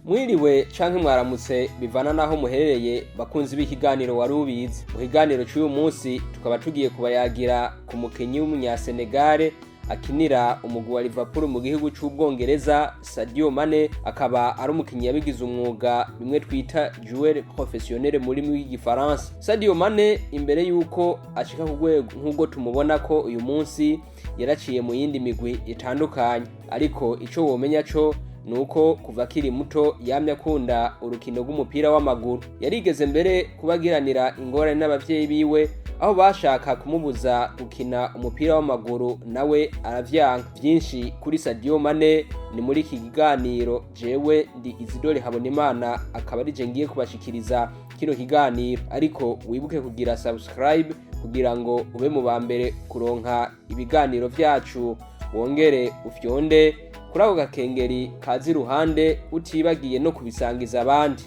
Mwiriwe canke mwaramutse, bivana naho muherereye, bakunzi b'ikiganiro Wari Ubizi. Mu kiganiro c'uyu munsi tukaba tugiye kubayagira ku mukinyi w'umunyasenegale akinira umugwi wa Liverpool mu gihugu c'Ubwongereza, Sadio Mane, akaba ari umukinyi yabigize umwuga, bimwe twita joueur professionnel mu rurimi rw'igifaransa. Sadio Mane, imbere yuko ashika ku rwego nk'ubwo tumubona ko uyu munsi, yaraciye mu yindi migwi itandukanye, ariko ico womenya co nuko kuva akiri muto yamye akunda urukino rw'umupira w'amaguru. Yarigeze mbere kubagiranira ingorane n'abavyeyi biwe, aho bashaka kumubuza gukina umupira w'amaguru, nawe aravyanka. Vyinshi kuri Sadio Mane ni muri iki kiganiro. Jewe ndi Izidore Habonimana, akaba arije ngiye kubashikiriza kino kiganiro, ariko wibuke kugira subscribe kugira ngo ube mu ba mbere kuronka ibiganiro vyacu, wongere ufyonde kuri ako gakengeri kaza iruhande, utibagiye no kubisangiza abandi.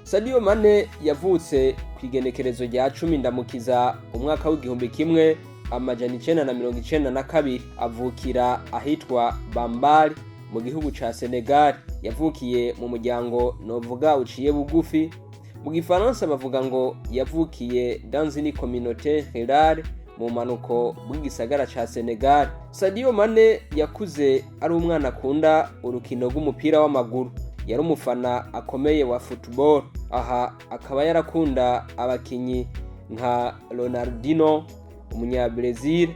Sadio Mane yavutse ku igenekerezo rya 10 Ndamukiza umwaka w'1992, avukira ahitwa Bambali mu gihugu ca Senegal. Yavukiye mu muryango novuga uciye bugufi. Mu gifaransa bavuga ngo yavukiye dans une communauté rurale mu manuko bw'igisagara ca Senegal. Sadio Mane yakuze ari umwana akunda urukino rw'umupira w'amaguru, yari umufana akomeye wa football. Aha akaba yarakunda abakinyi nka Ronaldinho umunya-Brazil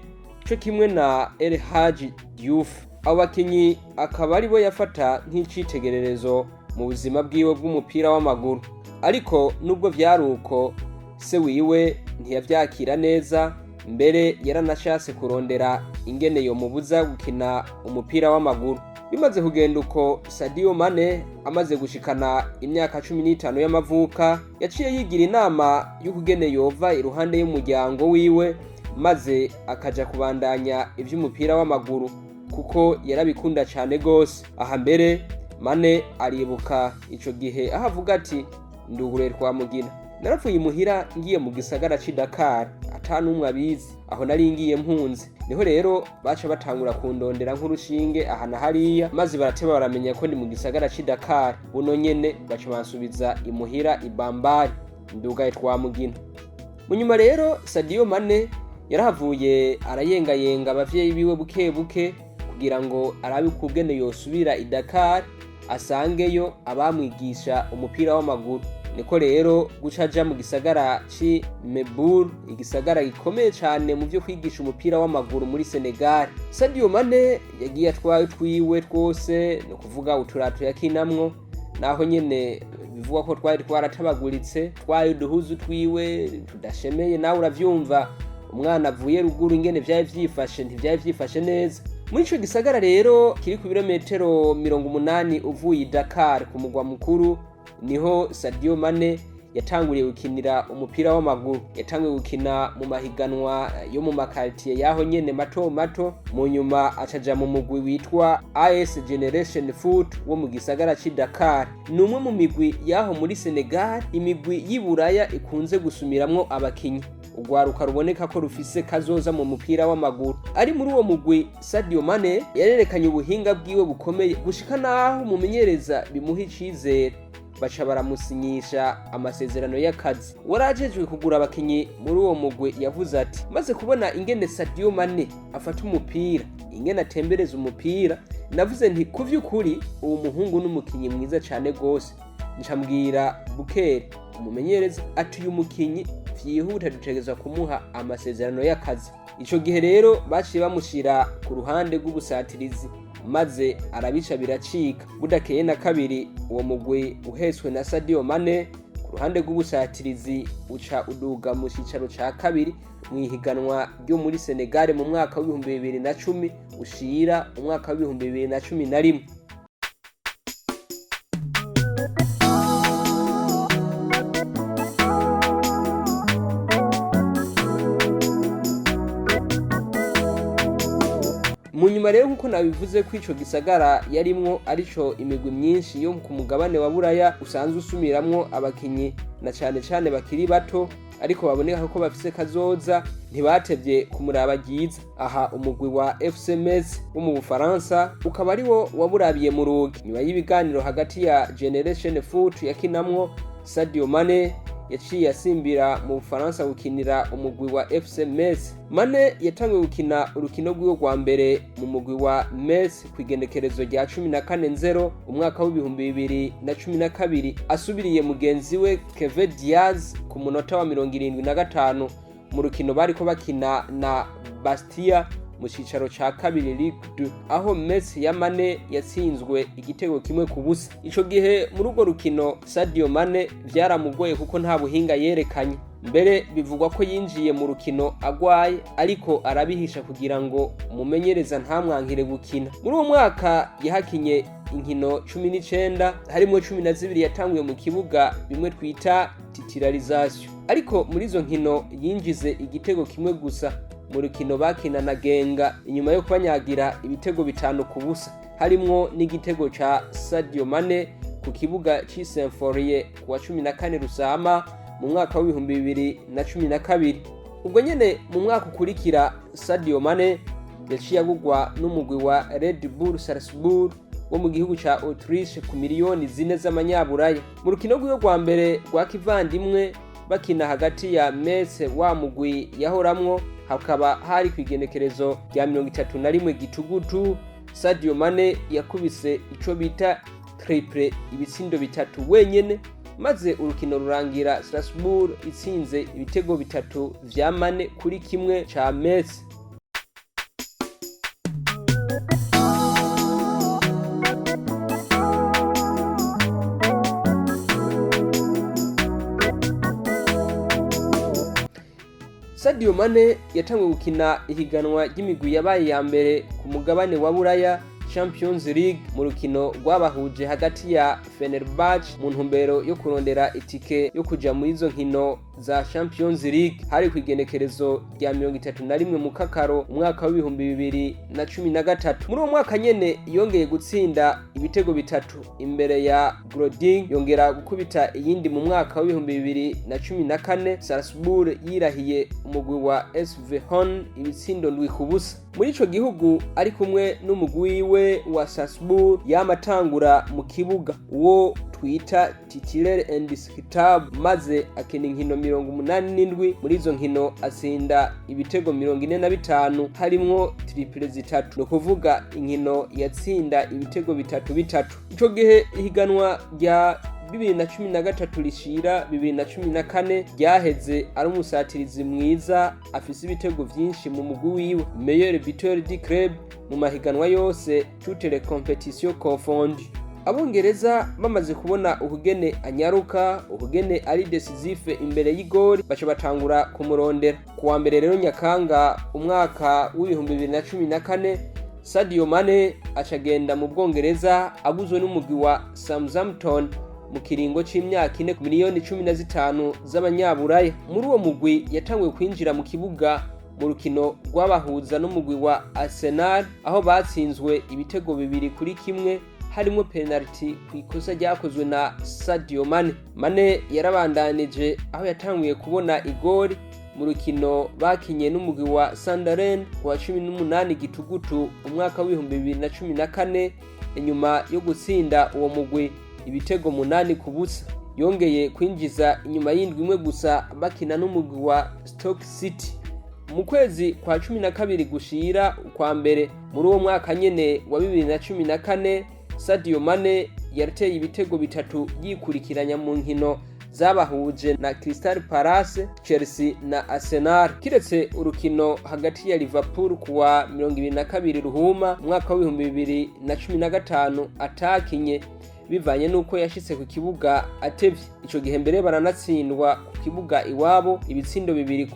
co kimwe na El Hadji Diouf. Abo bakinyi akaba aribo yafata nk'icitegererezo mu buzima bwiwe bw'umupira w'amaguru. Ariko nubwo vyari uko, se wiwe ntiyavyakira neza, mbere yaranashatse kurondera ingene yomubuza gukina umupira w'amaguru. Bimaze kugenda uko, Sadio Mane amaze gushikana imyaka 15 y'amavuka, yaciye yigira inama y'ukugene yova iruhande y'umuryango wiwe, maze akaja kubandanya ivy'umupira w'amaguru kuko yarabikunda cane gose. Aha mbere Mane aribuka ico gihe, aho avuga ati: "Ndugure twa mugina, narapfuye imuhira ngiye mu gisagara c'i Dakar ata n'umwe abizi aho nari ngiye mpunze. Niho rero baca batangura kundondera nk'urushinge aha na hariya, maze barateba baramenya ko ndi mu gisagara c'i Dakar. Buno nyene baca bansubiza imuhira i Bambali, ndugaye twa mugina." Mu nyuma rero Sadio Mane yarahavuye arayengayenga abavyeyi biwe buke buke kugira ngo arabe ukugene yosubira i Dakar asangeyo abamwigisha umupira w'amaguru. Niko rero guca aja mu gisagara c'i Mebour, igisagara gikomeye cane mu vyo kwigisha umupira w'amaguru muri Senegal. Sadio Mane yagiye atwaye utwiwe twose, ni ukuvuga uturato yakinamwo, naho nyene bivugwa ko twari twaratabaguritse, twaye uduhuzu twiwe tudashemeye. Nawe uravyumva, umwana avuye ruguru, ingene vyari vyifashe, ntivyari vyifashe neza. Muri ico gisagara rero kiri ku birometero 80 uvuye i Dakar ku mugwa mukuru, niho Sadio Mane yatanguriye gukinira umupira w'amaguru. Yatanguye gukina mu mahiganwa yo mu makartier yaho nyene mato mato, mu nyuma acaja mu mugwi witwa AS Generation Foot wo mu gisagara c'i Dakar. Ni umwe mu migwi yaho muri Senegal, imigwi y'iburaya ikunze gusumiramwo abakinyi, urwaruka ruboneka ko rufise kazoza mu mupira w'amaguru. Ari muri uwo mugwi, Sadio Mane yarerekanye ubuhinga bwiwe bukomeye, gushika naho umumenyereza bimuha icizere, baca baramusinyisha amasezerano y'akazi. Warajejwe kugura abakinyi muri uwo mugwi yavuze ati: "Maze kubona ingene Sadio Mane afata umupira, ingene atembereza umupira, navuze nti ku vy'ukuri uwo muhungu n'umukinyi mwiza cane gose. Ncambwira Bukeri umumenyereza ati uyu mukinyi vyihuta dutegerezwa kumuha amasezerano y'akazi." Ico gihe rero baciye bamushira ku ruhande rw'ubusatirizi, maze arabica biracika. Budakeye na kabiri, uwo mugwi uhetswe na Sadio Mane ku ruhande rw'ubusatirizi uca uduga mu cicaro ca kabiri mu ihiganwa ryo muri Senegal mu mwaka w'2010 ushira umwaka w'2011. Mu nyuma Hanyuma rero, nk'uko nabivuze ko ico gisagara yarimwo arico imigwi myinshi yo ku mugabane wa Buraya usanzwe usumiramwo abakinyi, na cane cane bakiri bato ariko baboneka ko bafise kazoza, ntibatevye kumuraba ryiza. Aha umugwi wa FC Metz wo mu Bufaransa ukaba ari wo waburabiye mu rugi. Nyuma y'ibiganiro hagati ya Generation Foot yakinamwo, Sadio Mane yaciye asimbira mu Bufaransa gukinira umugwi wa FC Metz. Mane yatanguye gukina urukino rwiwe rwa mbere mu mugwi wa Metz ku igenekerezo rya 14 nzero umwaka w'2012, asubiriye mugenzi we Kevin Diaz ku munota wa 75 mu rukino bariko bakina na Bastia mu cicaro ca kabiri Ligue 2, aho Metz ya Mane yatsinzwe igitego 1-0. Ico gihe muri urwo rukino Sadio Mane vyaramugoye kuko nta buhinga yerekanye. Mbere bivugwa ko yinjiye mu rukino agwaye, ariko arabihisha kugira ngo umumenyereza ntamwankire gukina. Muri uwo mwaka yahakinye inkino 19, harimwo 12 yatanguye mu kibuga, bimwe twita titularisation. Ariko muri izo nkino yinjize igitego kimwe gusa mu rukino bakina na Genga, inyuma yo kubanyagira ibitego 5-0, harimwo n'igitego ca Sadio Mane ku kibuga c'i Saint-Symphorien ku wa 14 Rusama mu mwaka w'2012. Ubwo nyene mu mwaka ukurikira Sadio Mane yaciye agurwa n'umugwi wa Red Bull Salzburg wo mu gihugu ca Autriche ku miliyoni 4 z'amanyaburaya. Mu rukino rwiwe rwa mbere rwa kivandimwe bakina hagati ya Metz, wa mugwi yahoramwo, hakaba hari ku igenekerezo rya 31 Gitugutu, Sadio Mane yakubise ico bita triple, ibitsindo bitatu wenyene, maze urukino rurangira Strasbourg itsinze ibitego bitatu vya Mane kuri kimwe ca Metz. Sadio Mane yatanguye gukina ihiganwa ry'imigwi yabaye ya mbere ku mugabane wa Buraya, Champions League, mu rukino rwabahuje hagati ya Fenerbahce mu ntumbero yo kurondera itike yo kuja muri izo nkino za Champions League. Hari ku igenekerezo rya 31 Mukakaro umwaka w'2013. Muri uwo mwaka nyene yongeye gutsinda ibitego bitatu imbere ya Grodin, yongera gukubita iyindi mu mwaka w'2014, Salzburg yirahiye umugwi wa SV Horn ibitsindo 7-0. Muri ico gihugu ari kumwe n'umugwi wiwe wa Salzburg yamatangura mu kibuga, uwo twita titulaire indiscutable, maze akina inkino 87. Muri izo nkino atsinda ibitego 45, harimwo triple zitatu, ni ukuvuga inkino yatsinda ibitego bitatu bitatu. Ico gihe ihiganwa rya 2013 rishira 2014 ryaheze ari umusatirizi mwiza afise ibitego vyinshi mu mugwi wiwe, meilleur buteur du club mu mahiganwa yose, toutes les compétitions confondues. Abongereza bamaze kubona ukugene anyaruka, ukugene ari décisif imbere y'igori, baca batangura kumurondera. Ku wa mbere rero Nyakanga umwaka w'2014, Sadio Mane acagenda mu Bwongereza aguzwe n'umugwi wa Southampton mu kiringo c'imyaka 4 ku miliyoni 15 z'abanyaburaya. Muri uwo mugwi yatanguye kwinjira mu kibuga mu rukino rw'abahuza n'umugwi wa Arsenal, aho batsinzwe ibitego 2-1, harimo penalty ku ikosa ryakozwe na Sadio Mane. Mane yarabandanije aho yatanguye kubona igori mu rukino bakinye n'umugwi wa Sunderland ku wa 18 Gitugutu umwaka w'2014, inyuma yo gutsinda uwo mugwi ibitego 8-0. Yongeye kwinjiza inyuma y'indwi imwe gusa bakina n'umugwi wa Stoke City. Mu kwezi kwa 12 gushira ukwa mbere muri uwo mwaka nyene wa 2014, Sadio Mane yarateye ibitego bitatu yikurikiranya mu nkino zabahuje na Crystal Palace, Chelsea na Arsenal, kiretse urukino hagati ya Liverpool kuwa 22 Ruhuma umwaka w'2015 atakinye, bivanye n'uko yashitse ku kibuga atevye. Ico gihe mbere baranatsindwa ku kibuga iwabo ibitsindo 2-0.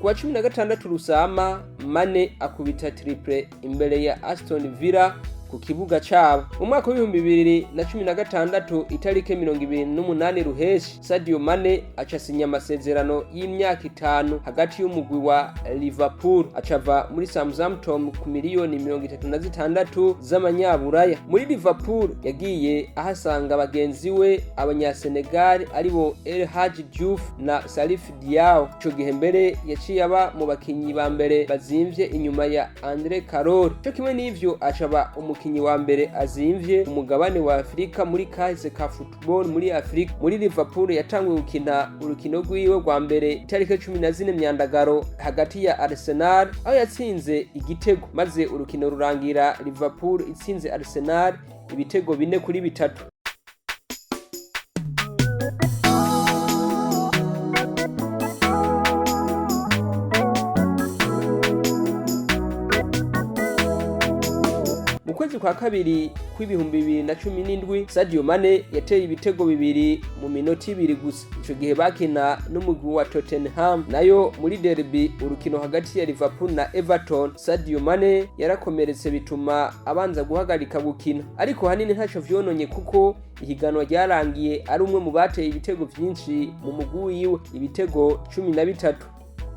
Kuwa 16 Rusama, Mane akubita triple imbere ya Aston Villa. Ku kibuga cabo mu mwaka w'2016, itarike 28 ruheshi, Sadio Mane aca asinya amasezerano y'imyaka 5 hagati y'umugwi wa Liverpool, acava muri Southampton ku miliyoni 36 z'amanyaburaya. Muri Liverpool yagiye ahasanga bagenzi we abanyasenegal aribo El Hadji Diouf na Salif Diao. Ico gihe mbere yaciye aba mu bakinyi ba mbere bazimvye inyuma ya Andre Carroll. Co kimwe n'ivyo, acaba umukinyi wa mbere azimvye umugabane wa Afurika muri kahise ka football muri Afurika. Muri Liverpool yatanguye gukina urukino rwiwe rwa mbere itariki 14 Myandagaro hagati ya Arsenal, aho yatsinze igitego, maze urukino rurangira Liverpool itsinze Arsenal ibitego 4-3. Mu kwezi kwa kabiri kw'2017, Sadio Mane yateye ibitego bibiri mu minota 2 gusa. Ico gihe bakina n'umugwi wa Tottenham. Nayo muri derby, urukino hagati ya Liverpool na Everton, Sadio Mane yarakomeretse bituma abanza guhagarika gukina, ariko hanini ntaco vyononye kuko ihiganwa ryarangiye ari umwe mu bateye ibitego vyinshi mu mugwi wiwe, ibitego 13.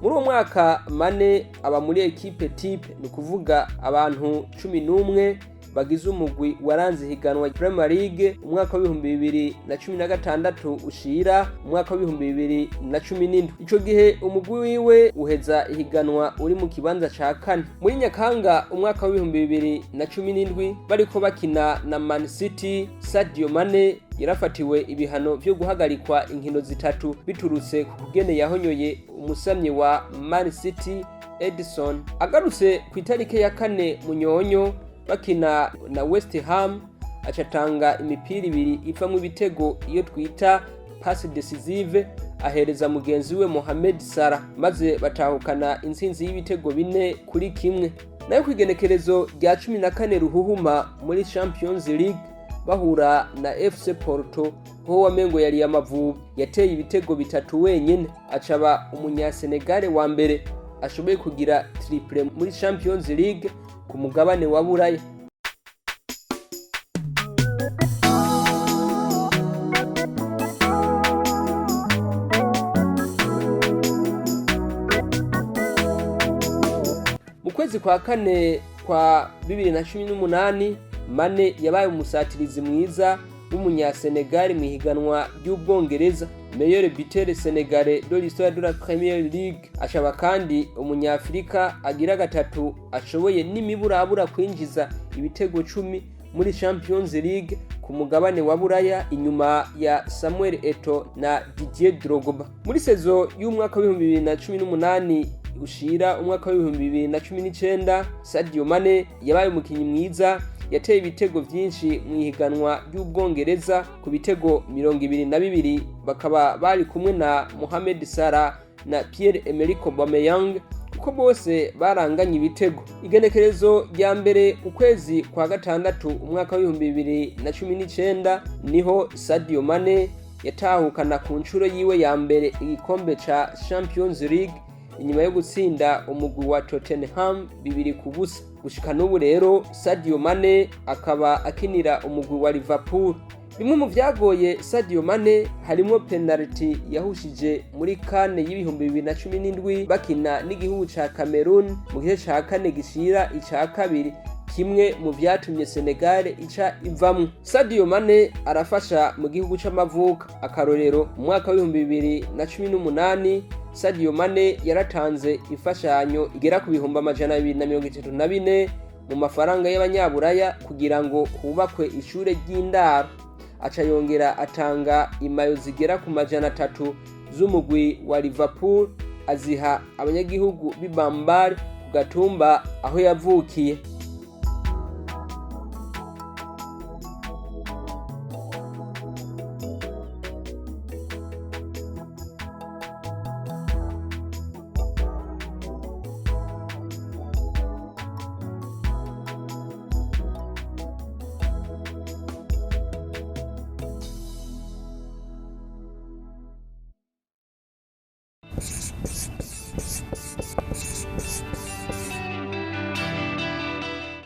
Muri uwo mwaka Mane aba muri ekipe type, ni ukuvuga abantu 11 bagize umugwi waranze ihiganwa Premier League umwaka w'2016 ushira umwaka w'2017. Ico gihe umugwi wiwe uheza ihiganwa uri mu kibanza ca kane. Muri Nyakanga umwaka w'2017, bariko bakina na Man City, Sadio Mane yarafatiwe ibihano vyo guhagarikwa inkino zitatu biturutse ku kugene yahonyoye umusamyi wa Man City Edison. Agarutse ku itariki ya 4 Munyonyo bakina na West Ham, acatanga imipira ibiri ivamwo ibitego, iyo twita passe decisive, ahereza mugenzi we Mohamed Salah, maze batahukana intsinzi y'ibitego 4-1. Nayo kw'igenekerezo rya 14 Ruhuhuma muri Champions League bahura na FC Porto, ho wamengo yari Amavubi, yateye ibitego bitatu wenyene, acaba umunyasenegale wa mbere ashoboye kugira triple muri Champions League ku mugabane wa Buraya. Mu kwezi kwa kane kwa 2018, Mane yabaye umusatirizi mwiza w'umunyasenegali mu ihiganwa ry'Ubwongereza, meilleur buteur sénégalais de l'histoire de la Premier League. Ashaba kandi umunyafrika agira gatatu ashoboye n'imiburabura kwinjiza ibitego 10 muri Champions League ku mugabane wa Buraya, inyuma ya Samuel Eto'o na Didier Drogba. Muri saison y'umwaka w'2018 ushira umwaka w'2019, Sadio Mane yabaye umukinyi mwiza yateye ibitego vyinshi mu ihiganwa ry'Ubwongereza ku bitego 22, bakaba bari kumwe na Mohamed Salah na Pierre Emerick Aubameyang, kuko bose baranganye ibitego. Igenekerezo rya 1 ukwezi kwa gatandatu umwaka w'2019 niho Sadio Mane yatahukana ku nshuro yiwe ya mbere igikombe ca Champions League, inyuma yo gutsinda umugwi wa Tottenham 2-0. Gushika n'ubu rero Sadio Mane akaba akinira umugwi wa Liverpool. Bimwe mu vyagoye Sadio Mane harimwo penalty yahushije muri CAN y'2017 bakina n'igihugu ca Cameroon mu gice ca kane gishira ica kabiri, kimwe mu vyatumye Senegal ica ivamwo. Sadio Mane arafasha mu gihugu c'amavuka. Akarorero, mu mwaka w'2018 Sadio Mane yaratanze imfashanyo igera ku 234,000 mu mafaranga y'abanyaburaya kugira ngo hubakwe ishure ry'indaro. Aca yongera atanga imayo zigera ku 300 z'umugwi wa Liverpool, aziha abanyagihugu b'i Bambari ku gatumba aho yavukiye.